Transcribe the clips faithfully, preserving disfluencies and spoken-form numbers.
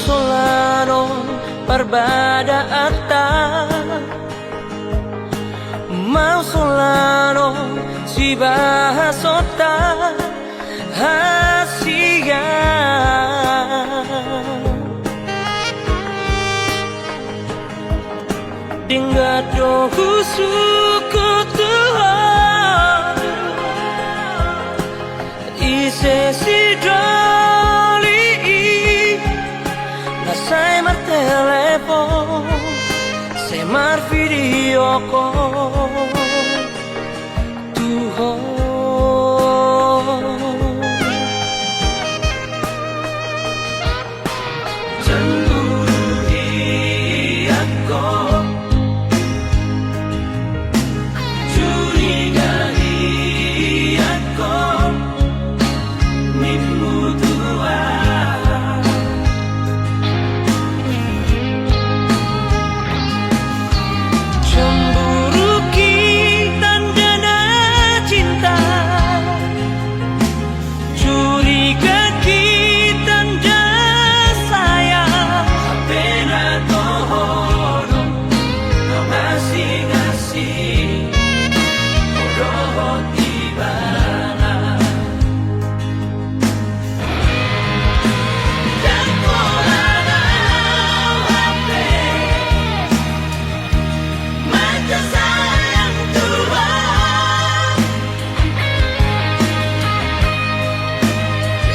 Solanon parbadaanta, mau solanon sibahasonta, hasian. Denggan do husungkun tu Ho, ise sidoli i na sai martelepon, sai marvideo call tu Ho. Cemburu hian Ho, curiga hian Ho, nimmu tu aha? Cemburu i tanda na cinta, curiga i tanda sayang. Hape na toho do na masing-asing, ho dohot ibana. Ndang pola na au hape mansai sayang tu Ho.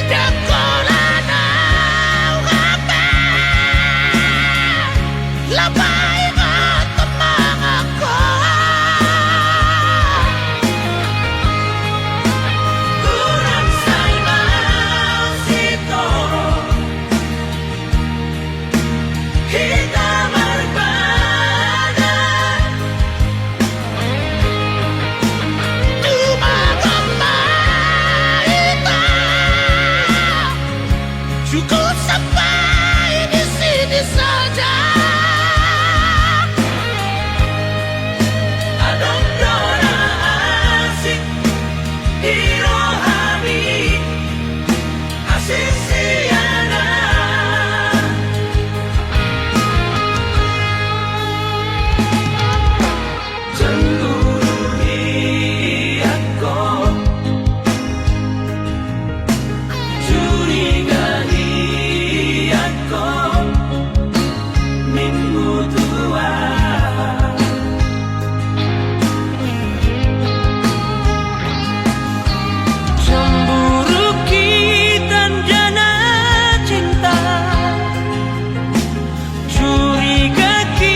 Ndang pola na au hape lapahi ho tu mangangko. Hurang sai ma sitong hita marpadan, tu mangangko hita. Cukup sampai di sini saja. Adong do na asing di rohami, asing sian aha? Cemburu hian Ho, curiga hian Ho, nimmu tu aha? Cemburu i tanda na cinta, curiga i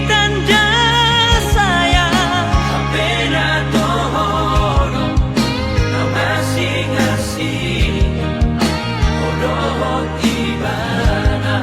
tanda sayang. Hape na toho do na masing-asing, ho dohot ibana.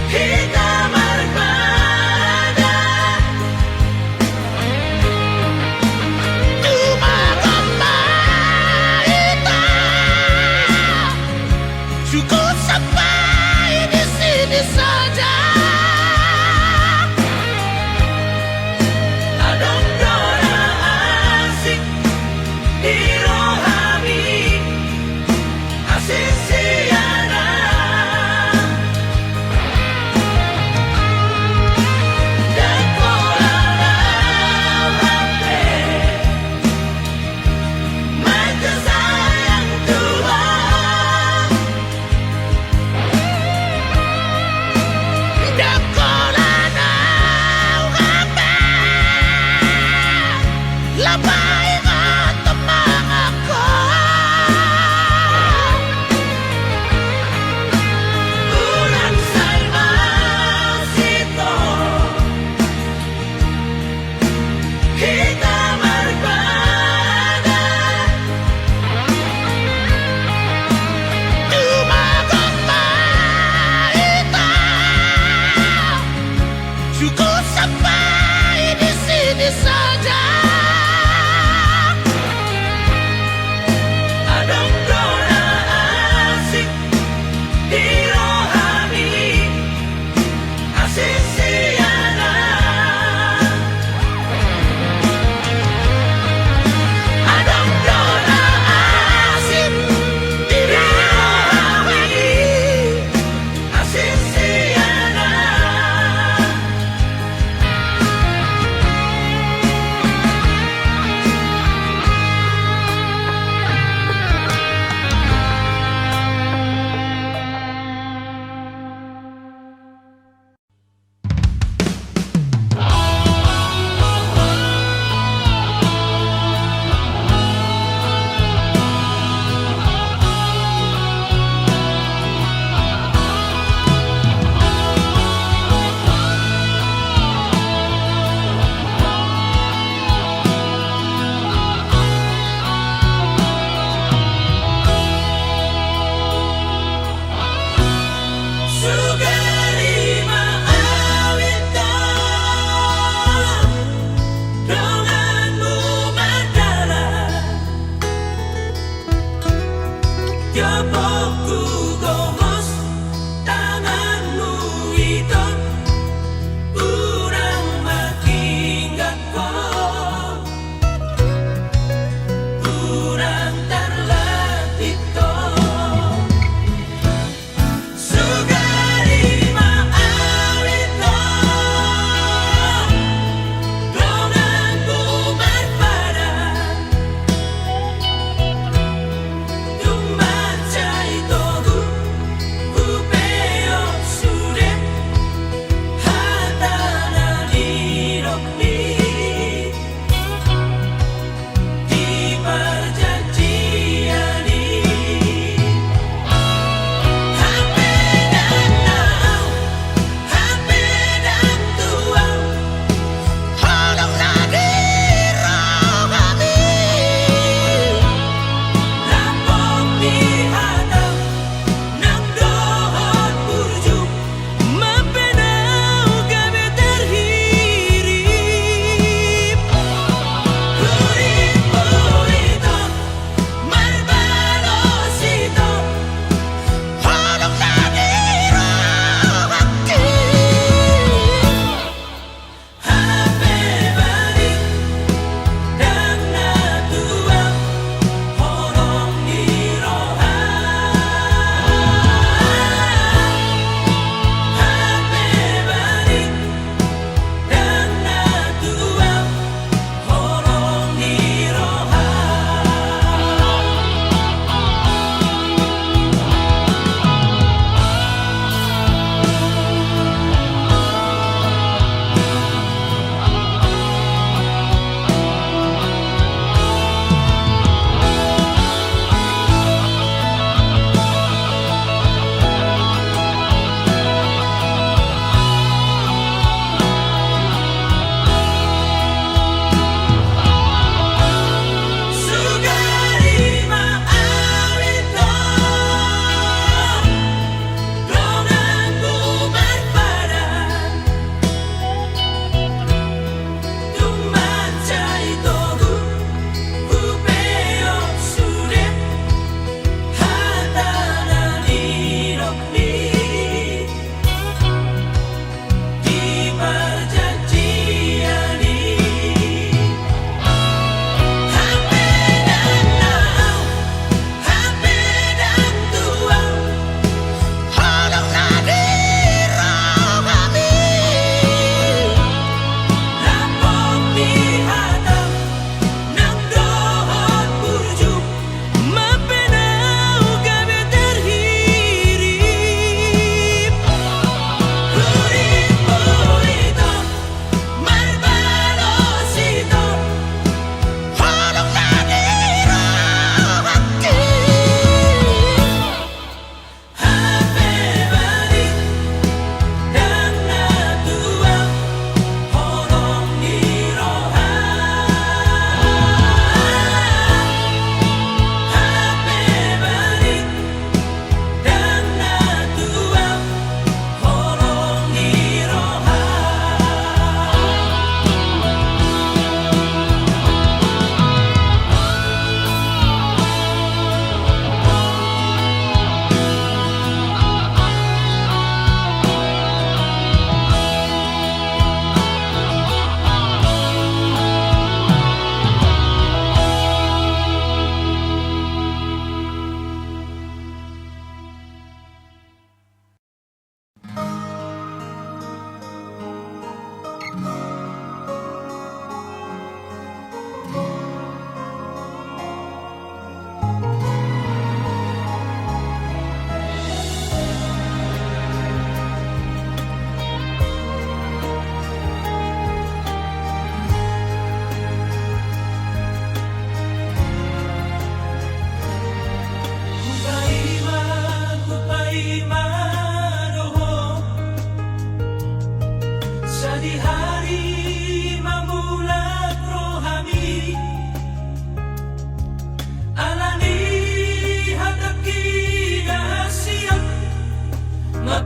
Hita marpadan, tu mangangko hita. Cukup sampai di sini saja. Adong do na asing di rohami, asing sian aha?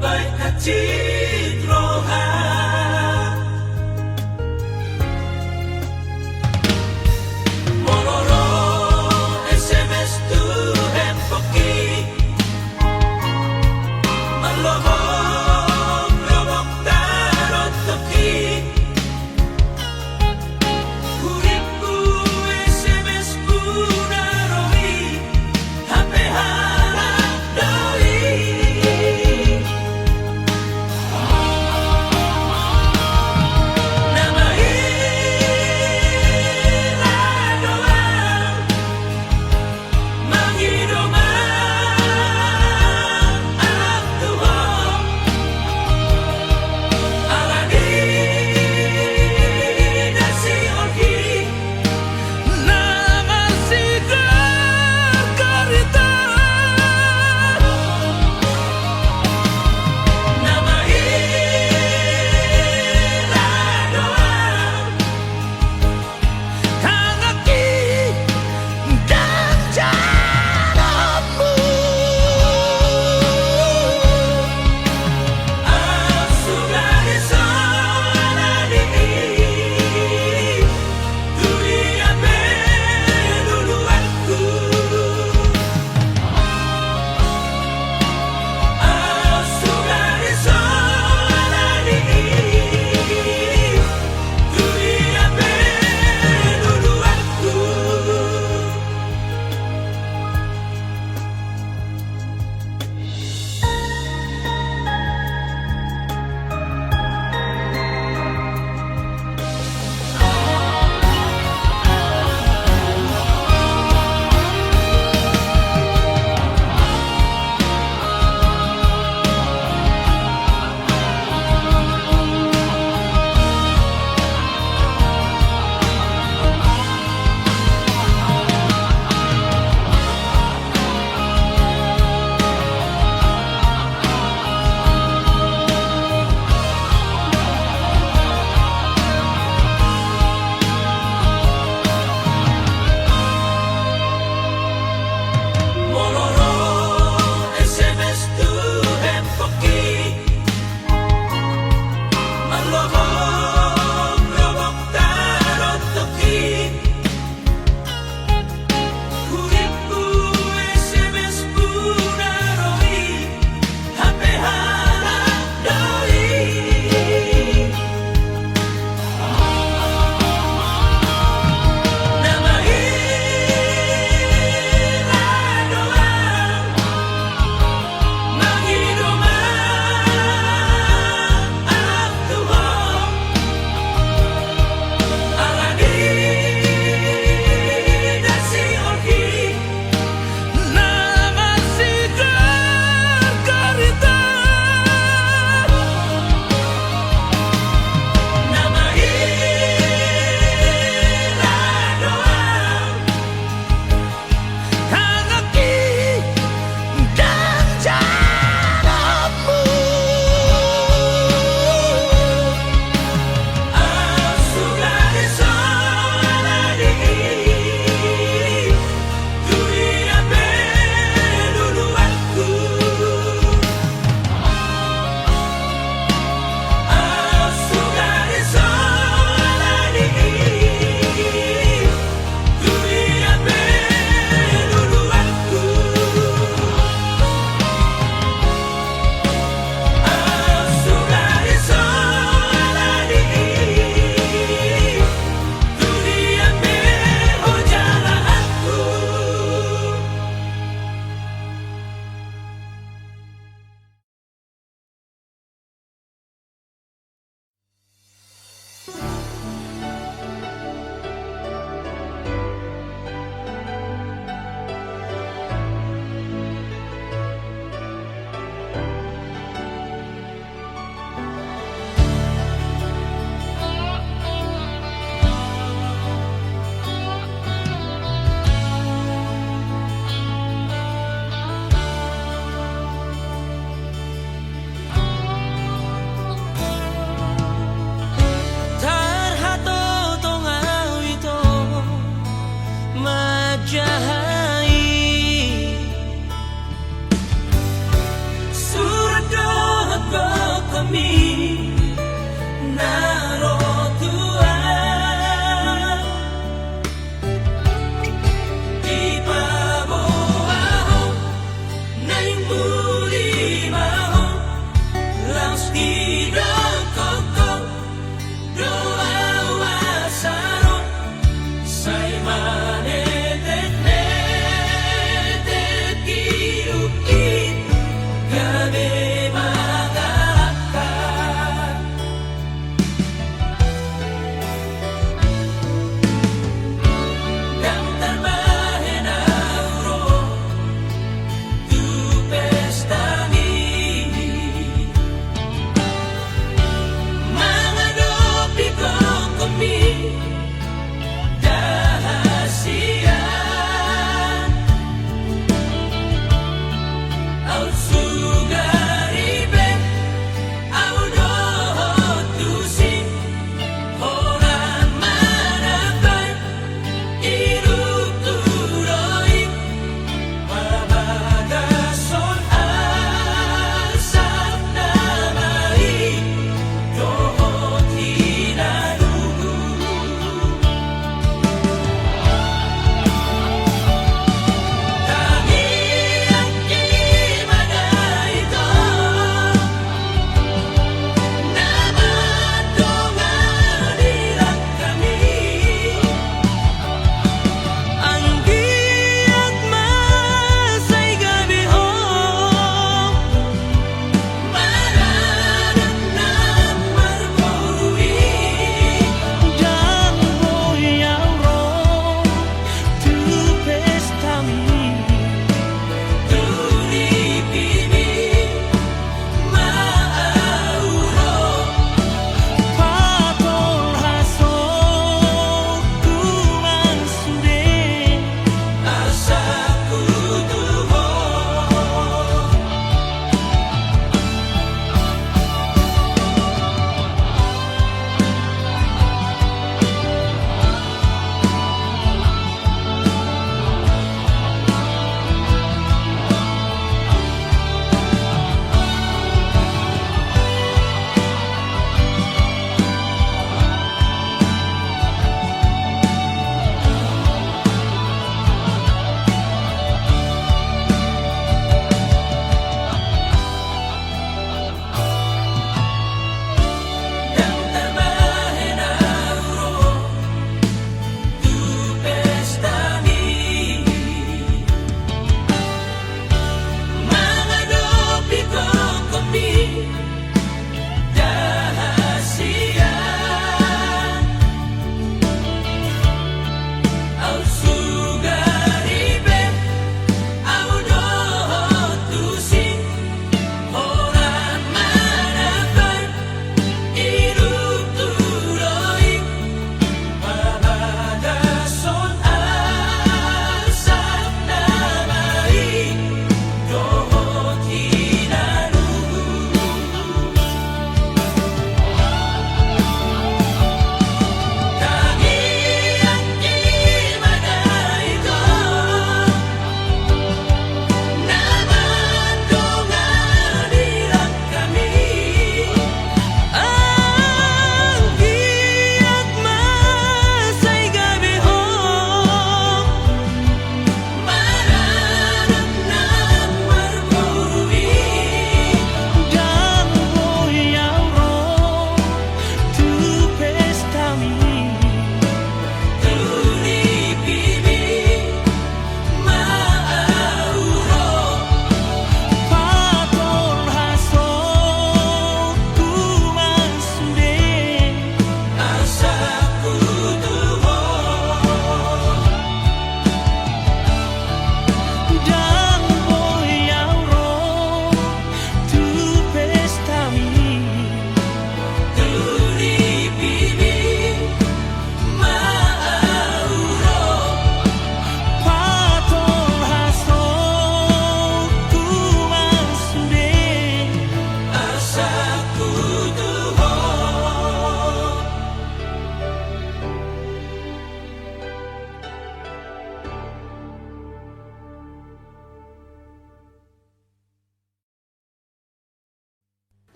Baen hansit roha. Molo ro S M S tu handphoneki, marlobok-lobok taruhonki. Huripku, S M S-ku na ro i, H P halak do i. H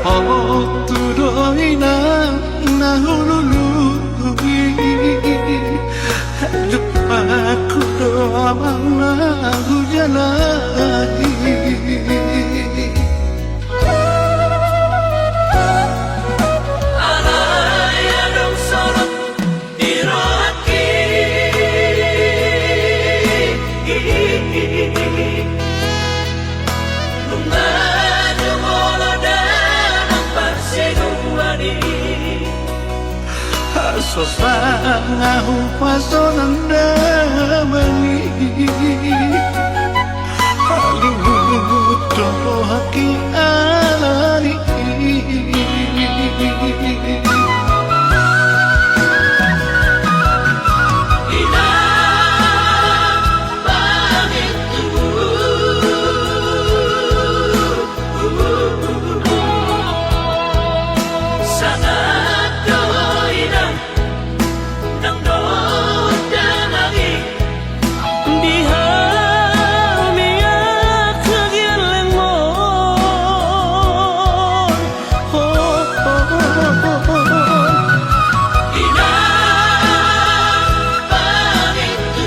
Otu do inang na hulului, jumpangku do amang na hujalahi. Alai adong solot di rohangki. Nunga jumolo damang parsiduaan i. Asa sanga hupasonan damang i. Halimut do rohangki alani. Inang pangintu. Sangat do inang nang dohot damang i. Di hami angka gellengmon. Ho, ho, ho. Inang pangintu.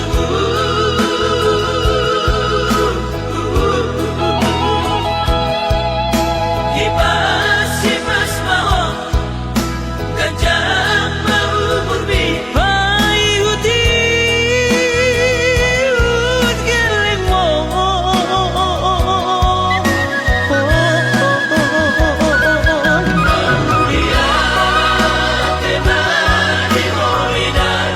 Hipas-hipas ma ho, ganjang ma umurmi. Paihut-ihut gellengmon. Mauliate ma di ho inang.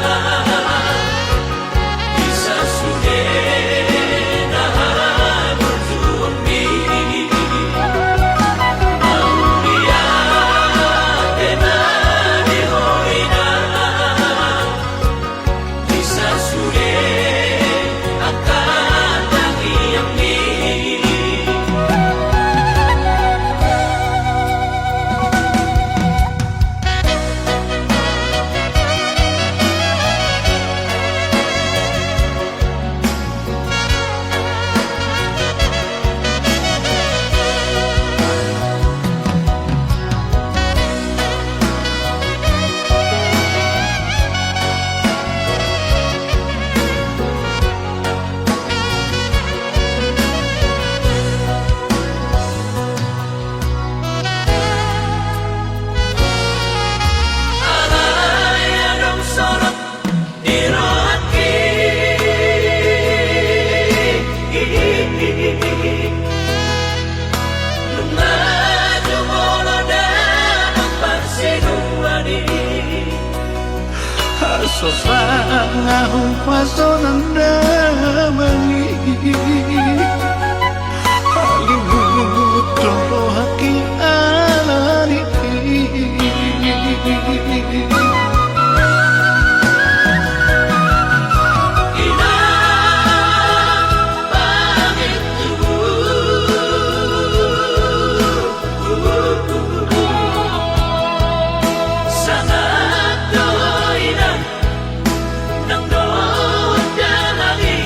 Alai adong solot di rohangki. Nunga jumolo damang parsiduaan i. Asa sanga hupasonan damang i. Halimut do rohangki alani. Inang pangintu. Sangat do inang nang dohot damang i.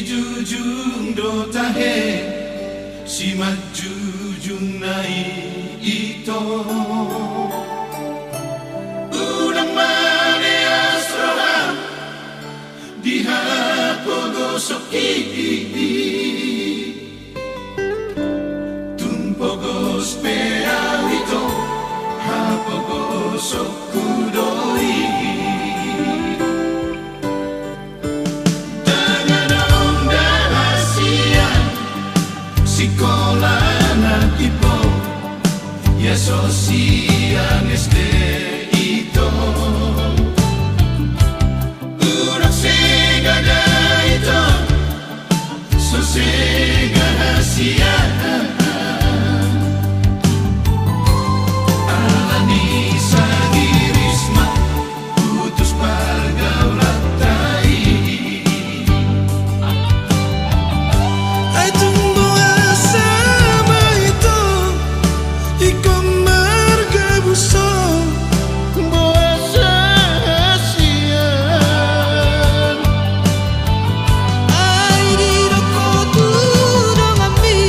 Jujung do tahe, simanjujung na i ito. Unang maleas roham di hapogosonki. Tung pogos pe au ito, hapogosonku do i. Ndang adong da hasian sikola na tipo, ia so sian S D ito. Unang sega da ito, so sega hasian. Alani sanggirisma putus pargaulanta i. Ai tung boasa ma ito ingkon margabus ho? Boasa hasian? Ai didok ho tu donganmi,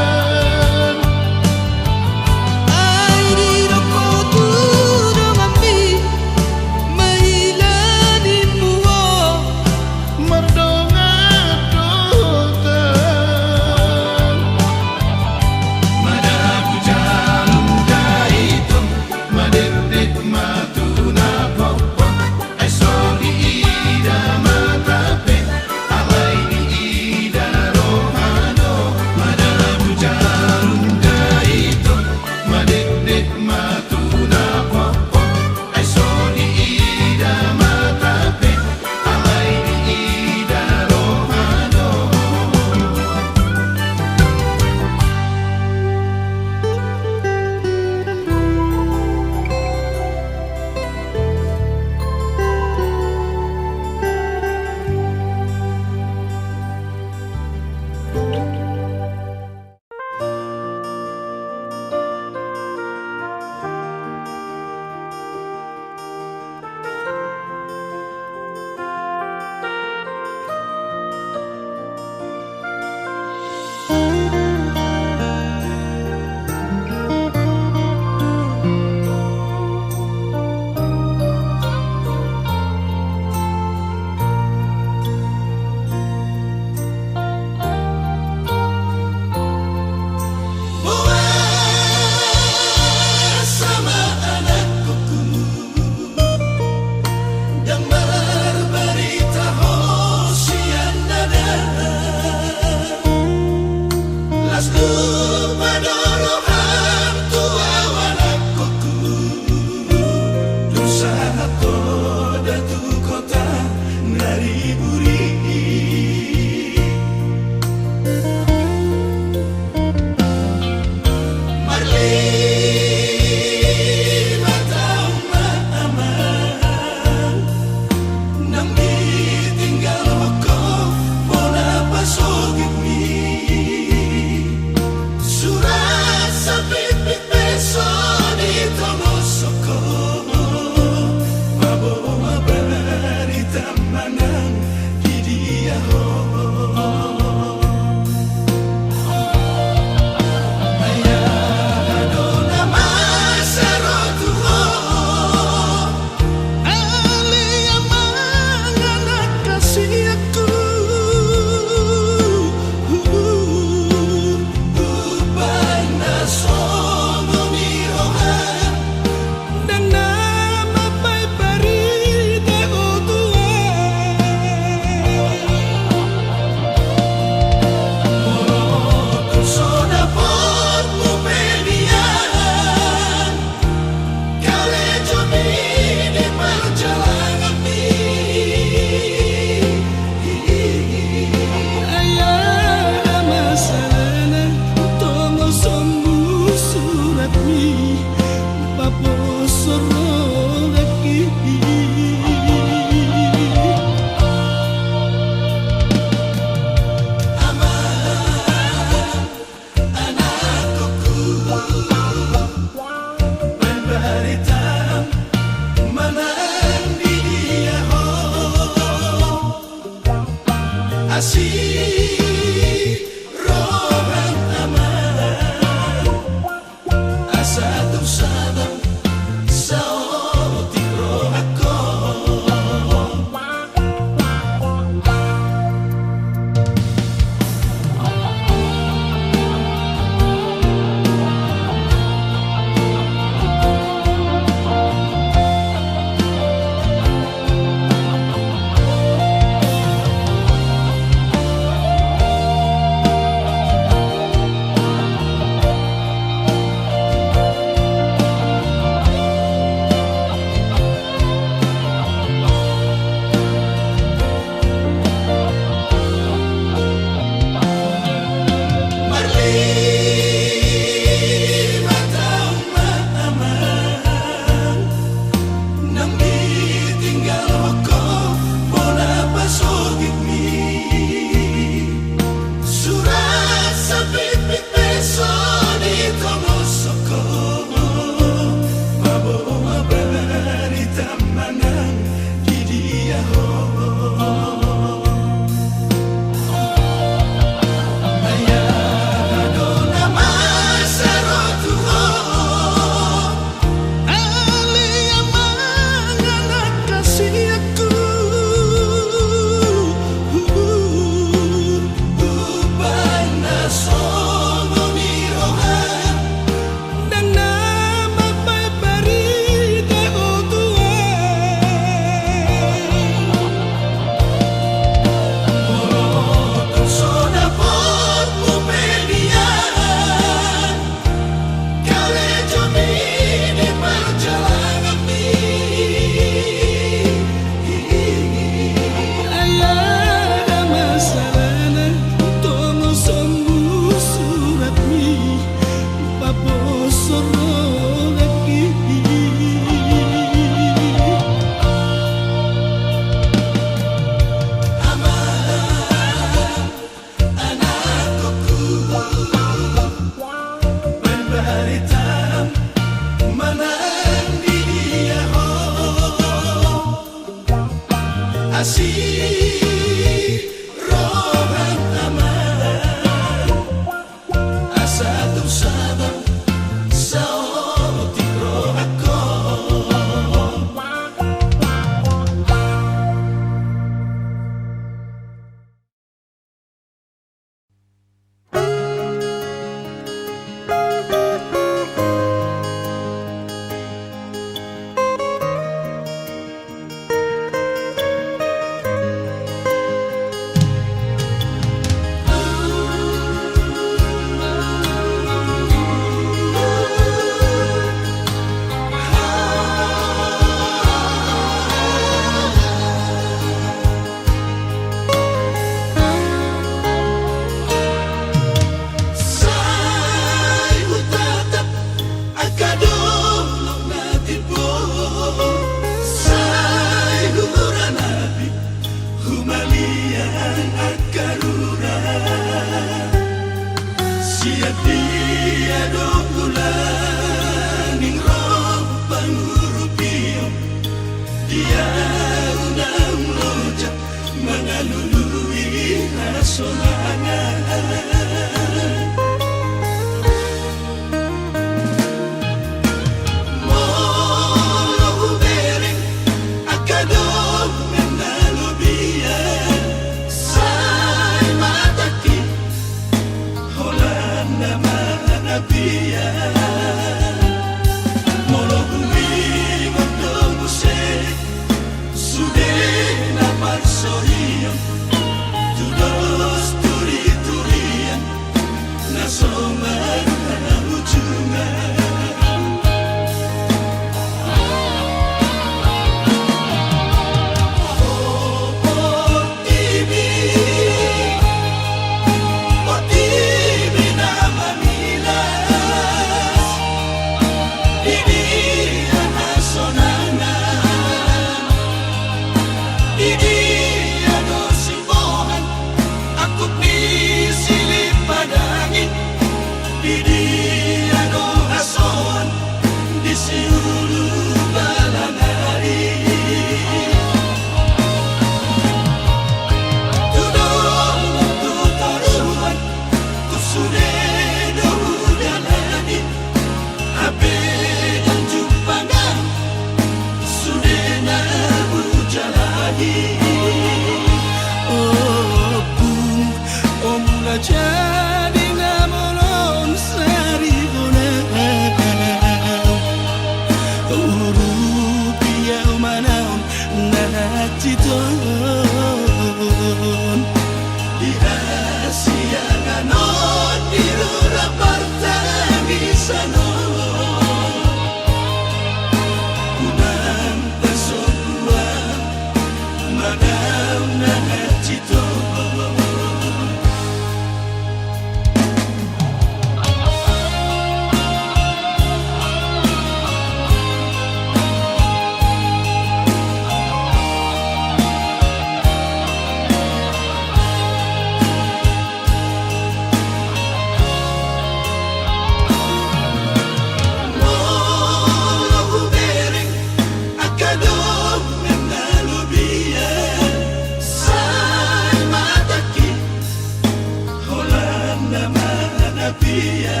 Ia,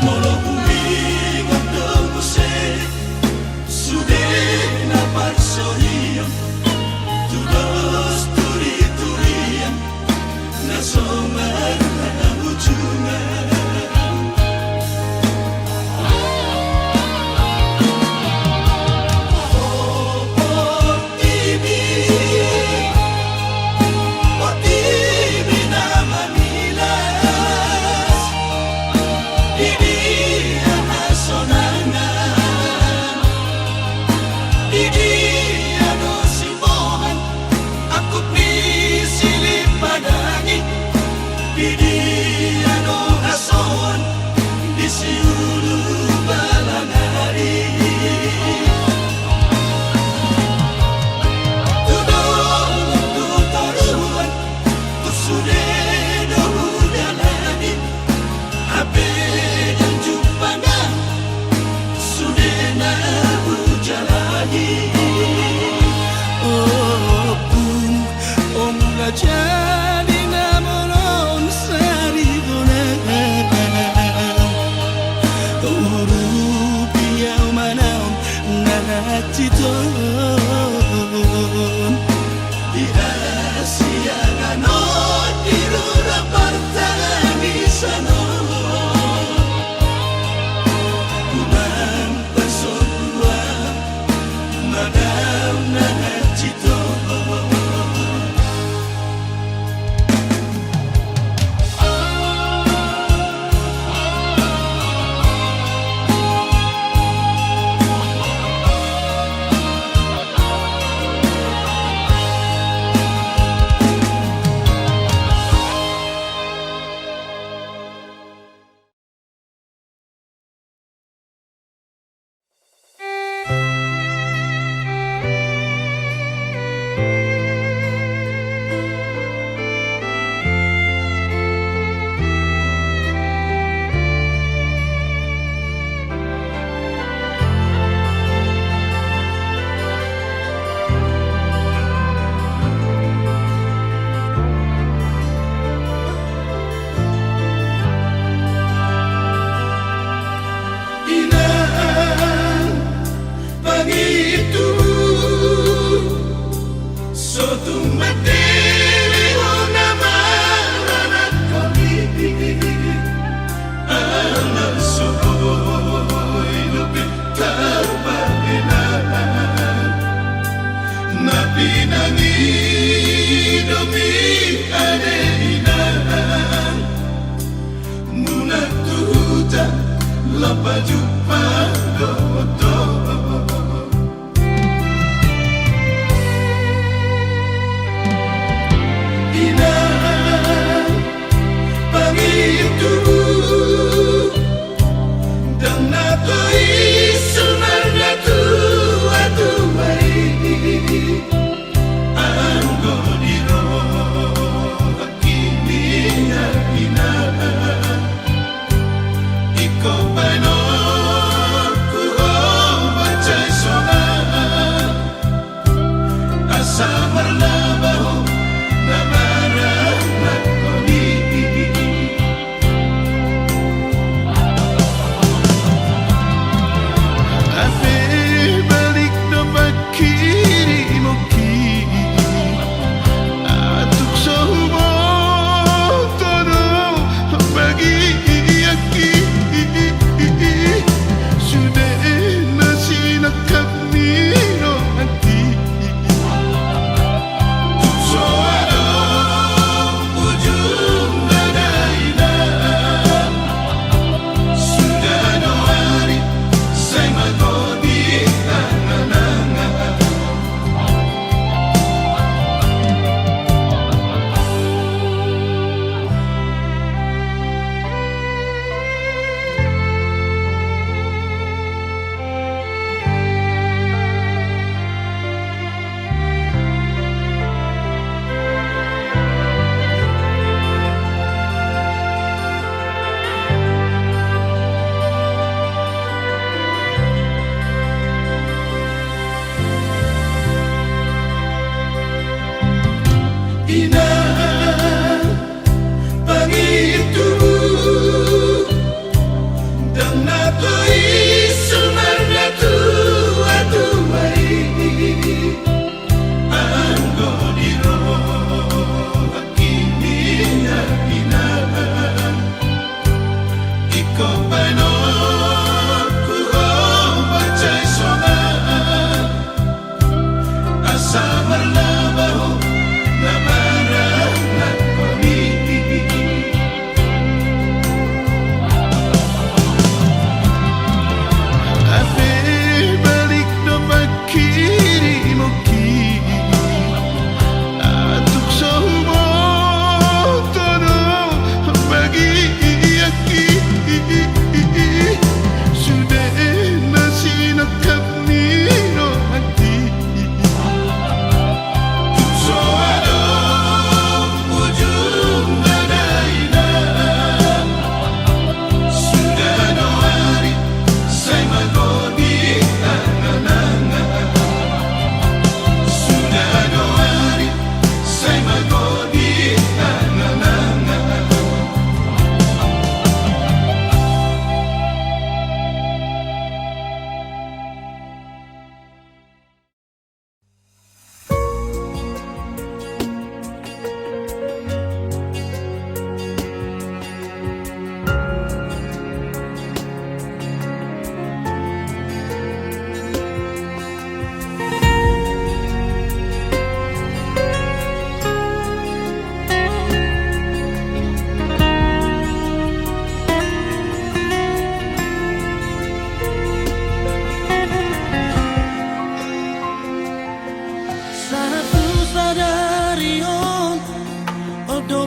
molo huingot do muse sude na parsorion tu dos turiturian na so marhahujungan. Portibi, portibi na mamilas, di dia hasonangan, di dia do siboan angkup ni silip padangi, di dia do hasoan di siulu balang ari. Tu dolok tu toruan, tu sude do hudalani, hape dang jumpang sude na hujalani. Ompung, o mula jadi na molo on sari bona, urupi au manaon na hansit on. Di hasiangan on di rura partangisan on, unang pasombu au manaon na hansit on.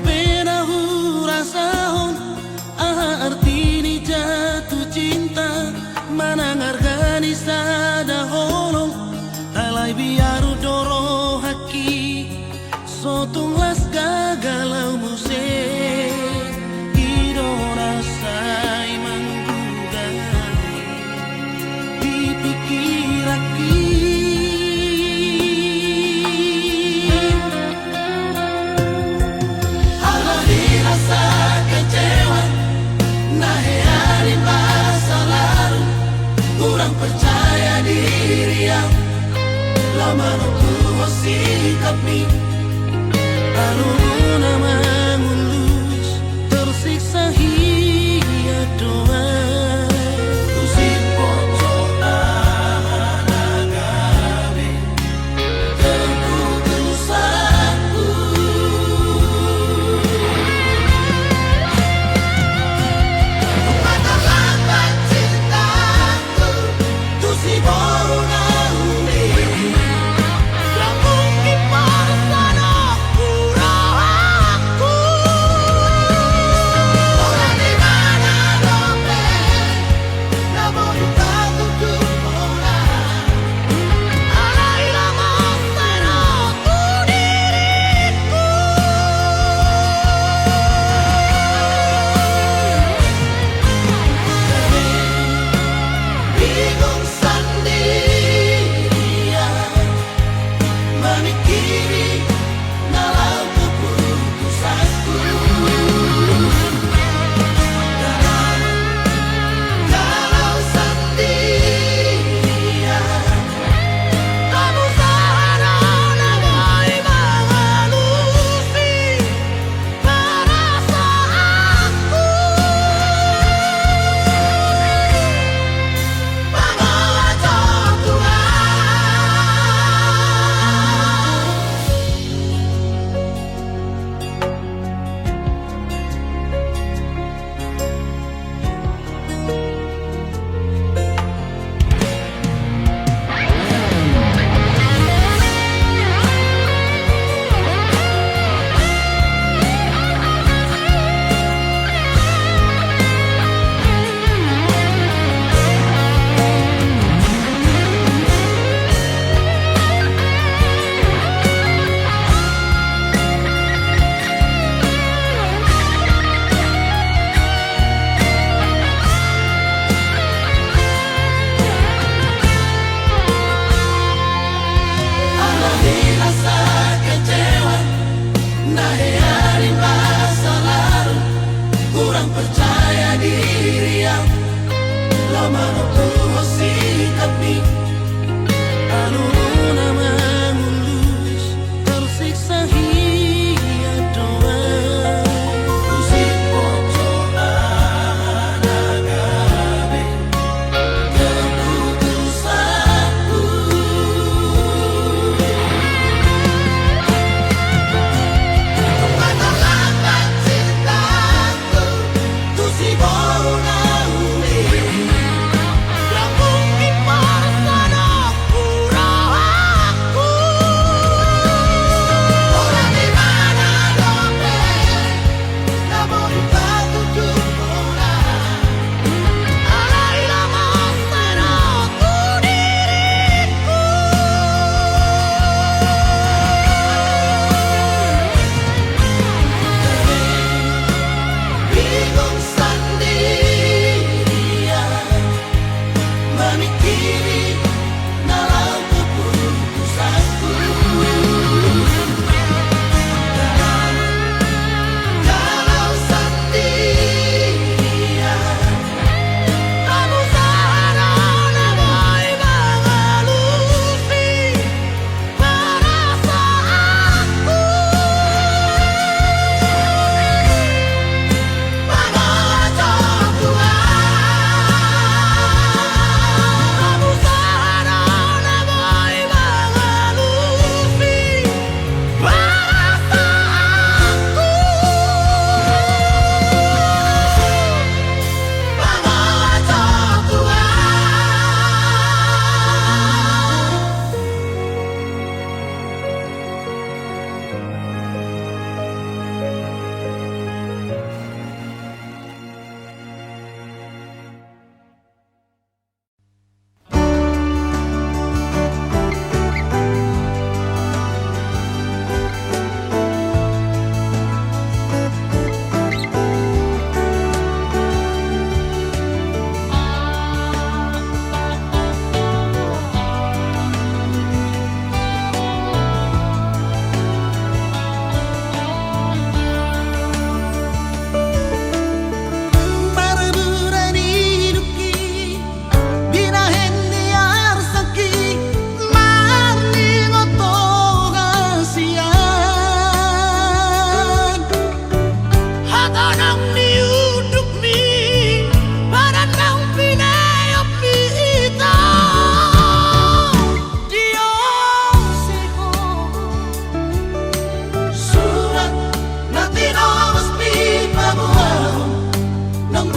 Pe na hurasahon aha arti ni jatuh cinta, manang arga ni sada holong. Alai biar do rohangki, so tung las gagal au muse. I do na sai manggugah di pikiranki. Ala ni rasa kecewa na hea di masa lalu, kurang percaya diri au, lama nunggu sikapmi. Alu na mangulus, tersiksa hian do au. Usipoco aha na gabe keputusanku. Mata lambat cintaku tu si boru na uli. Lamung di parsadangku rohangku.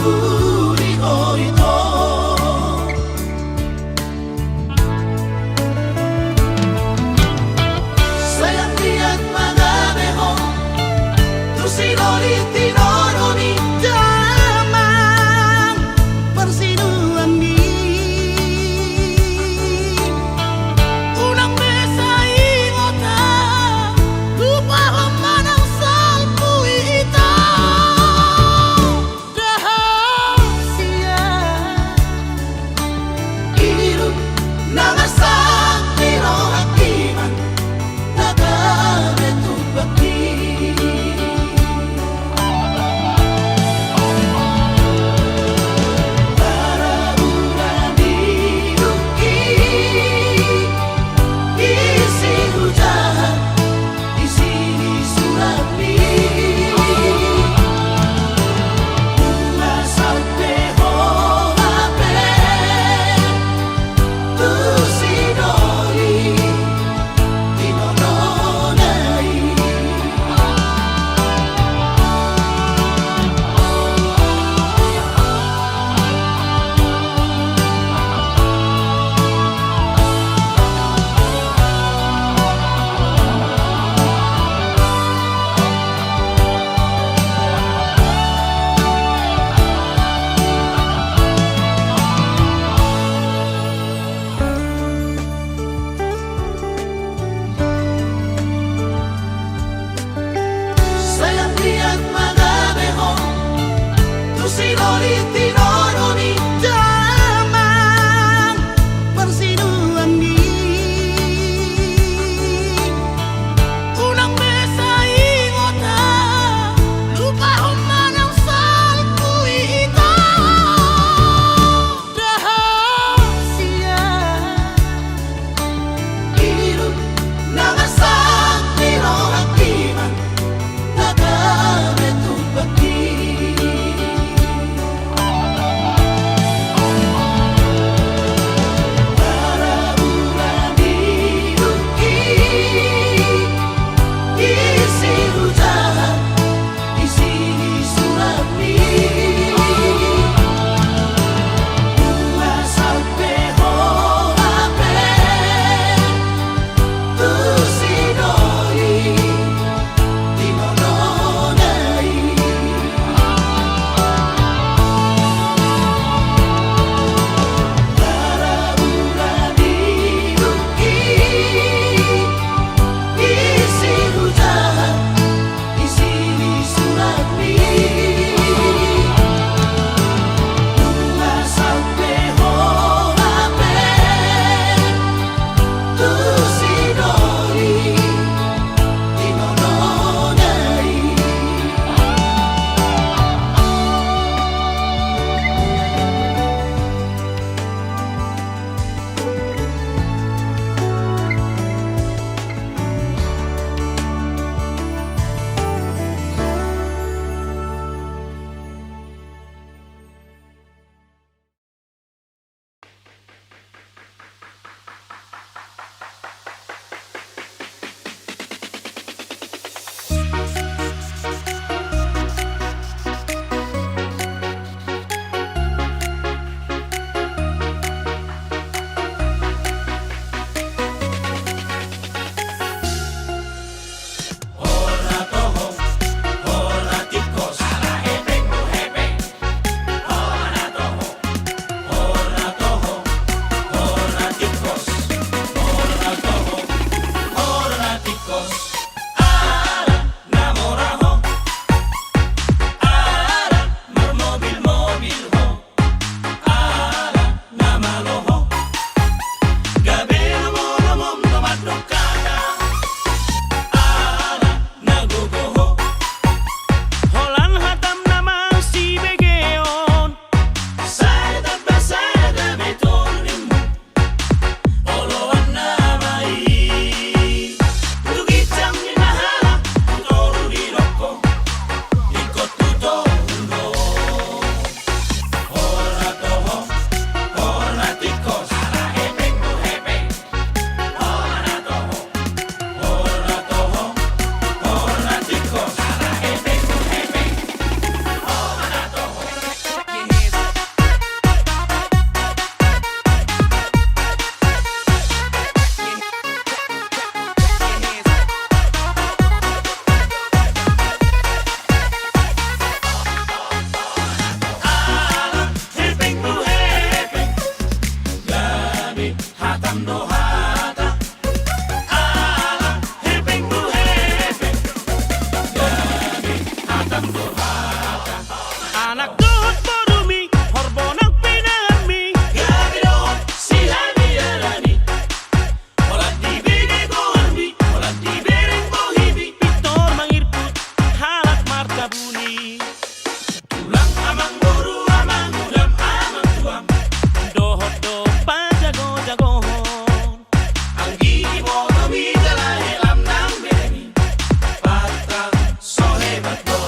Uli ho ito. Sai anggiat ma gabe ho tu sidoli tinodo ni damang parsiduhonmi. Unang be sai ingota, lupahon ma nang salpu i ito. Rahasia. Ilu na marsangkir rohangki ma na gabe tumpangki. Anak dohot borumi, horbo nang pinahanmi, gabe dohot sihadiaranmi. Holan dibege goarmi, holan dibereng bohimi, pintor mangirput halak martabuni. Tulang, amangboru, amangudam, amangtuam, dohot do pajagojagohon. Anggi, ibotomi jala helam nang beremi, Batak so hebat do.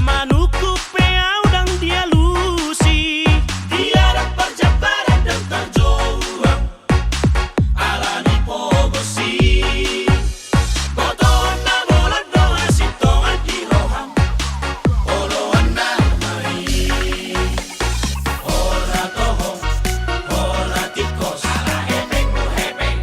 Manungkun pe au ndang dialusi, diadop parjambaran ndang tarjouang. Alani pogo si botohon na bolan do hasintongan di roham. Oloan nama i. Ora toho, ora tingkos, ala hepeng, hepeng.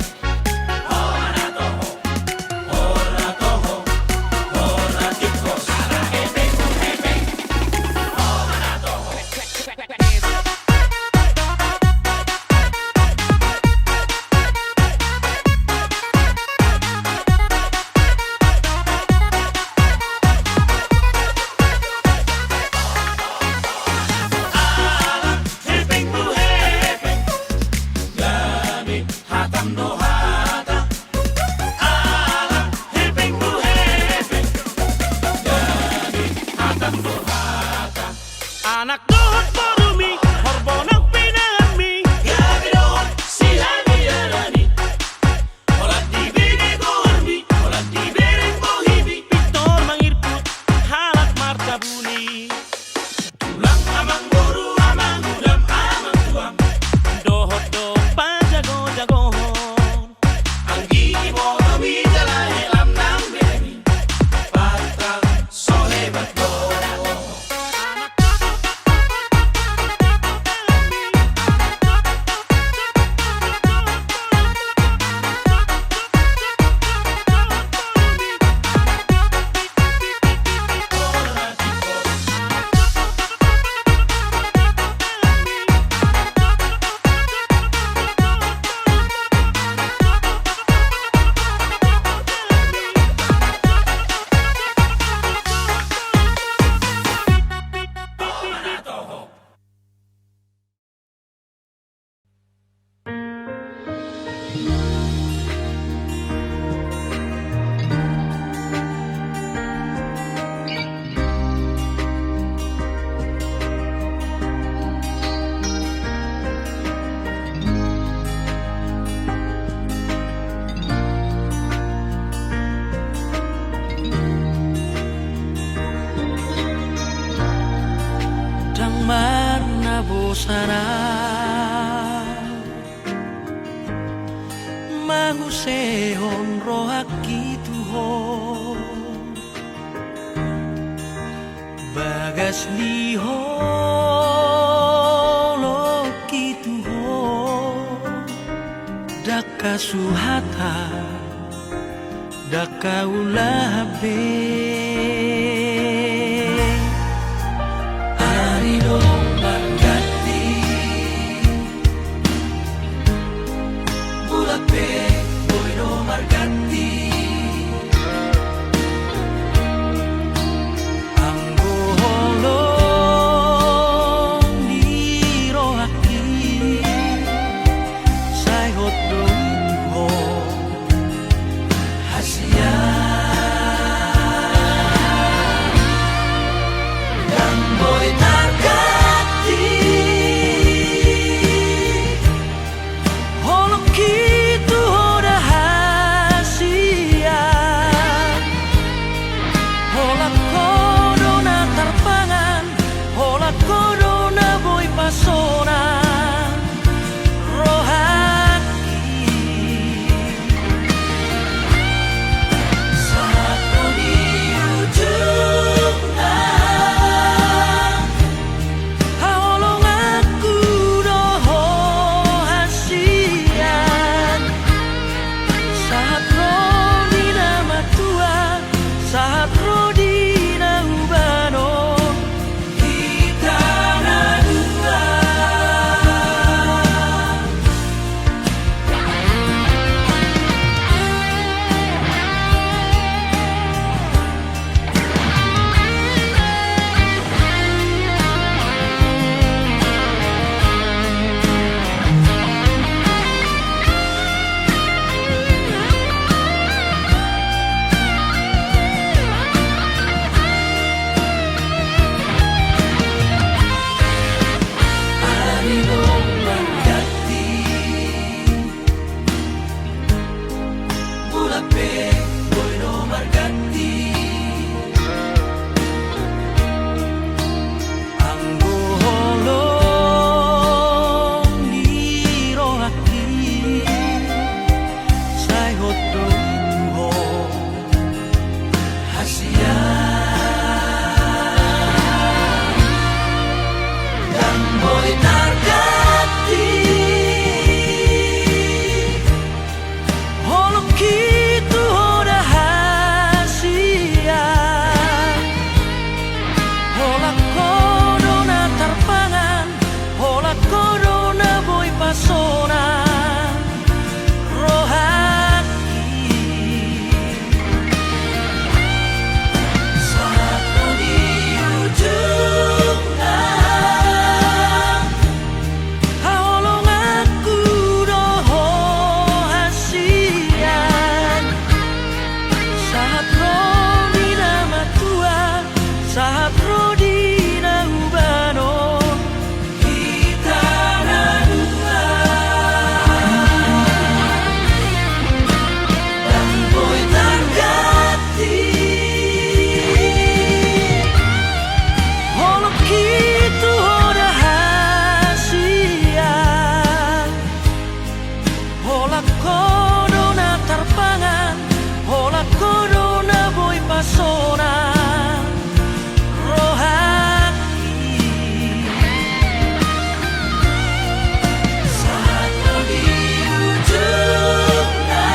Hatam do hata. Ala hepeng do hepeng. Jadi hatam do hata. Anak dohot borumi, horbo nang pinahanmi, gabe dohot sihadiaranmi. Holan dibege goarmi, holan dibereng bohimi, pintor mangirput halak martabuni. Tulang, amangboru, amangudam, amangtuam, dohot do pajagojagohon. Anggi, ibotomi jala helam nang beremi, Batak so hebat do. Ndang marnabosan au mangusehon rohangki tu ho, bagas ni holongki tu ho. Ndang hasuhatan, ndang haulahan be. Ari do marganti, bulan pe boi do marganti. Anggo holong ni rohangki, sai hot do i tu ho hasian. pe boi do marganti. Anggo holong ni rohangki, sai hot do i tu ho hasian. Ndang boi targanti holongki tu ho da hasian. Holan ho do na tarpangan, holan ho do na boi pasonang rohangki. Sahat ro di ujungna, haholonganku do ho hasian. Sahat ro di na matua, sahat ro di na uban on, hita na dua. Ndang boi targanti holongki tu ho da hasian. Holan ho do na tarpangan, holan ho do na boi pasonang rohangki. Sahat ro di ujungna,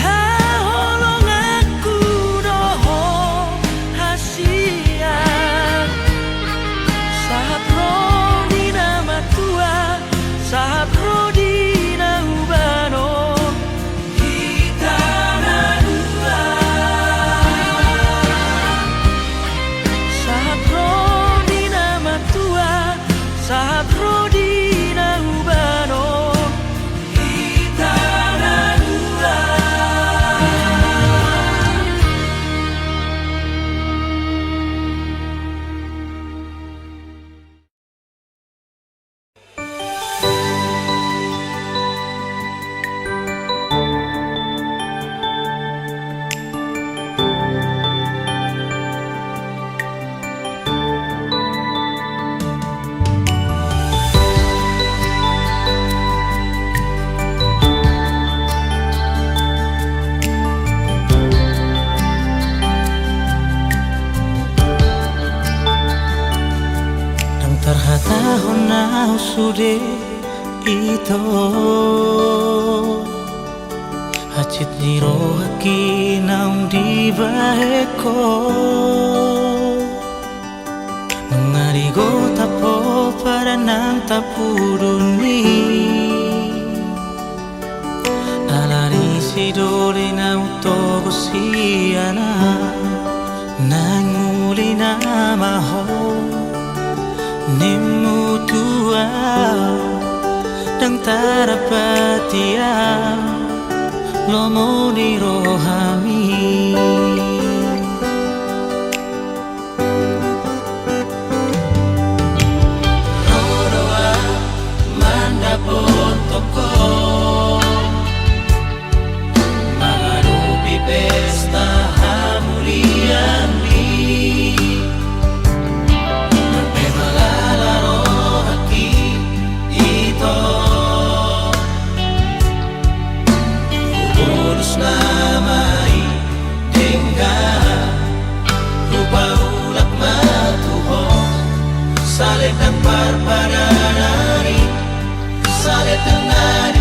haholonganku do ho hasian. Sahat ro di na matua, sahat ro di na uban on, hita na dua. Sahat ro di na matua, sahat ro di na uban on, hita na dua. Ndang tarhatahon ahu sude, ito, hansit ni rohangki naung dibahen ho. Nunga digothap ho padan nang tapudun i. Ala ni sidoli na hutogu sian ahu, naeng uli nama ho. Nimmu tu ahu, ndang tardapati ahu lomo ni rohami. Ro do ahu mandapothon ho, mangadopi pesta hamulian i. Nang pe malala rohangki, ito, hubodus nama i denggan, hupaulak ma tu ho saleleng parpadanan i, saleleng na di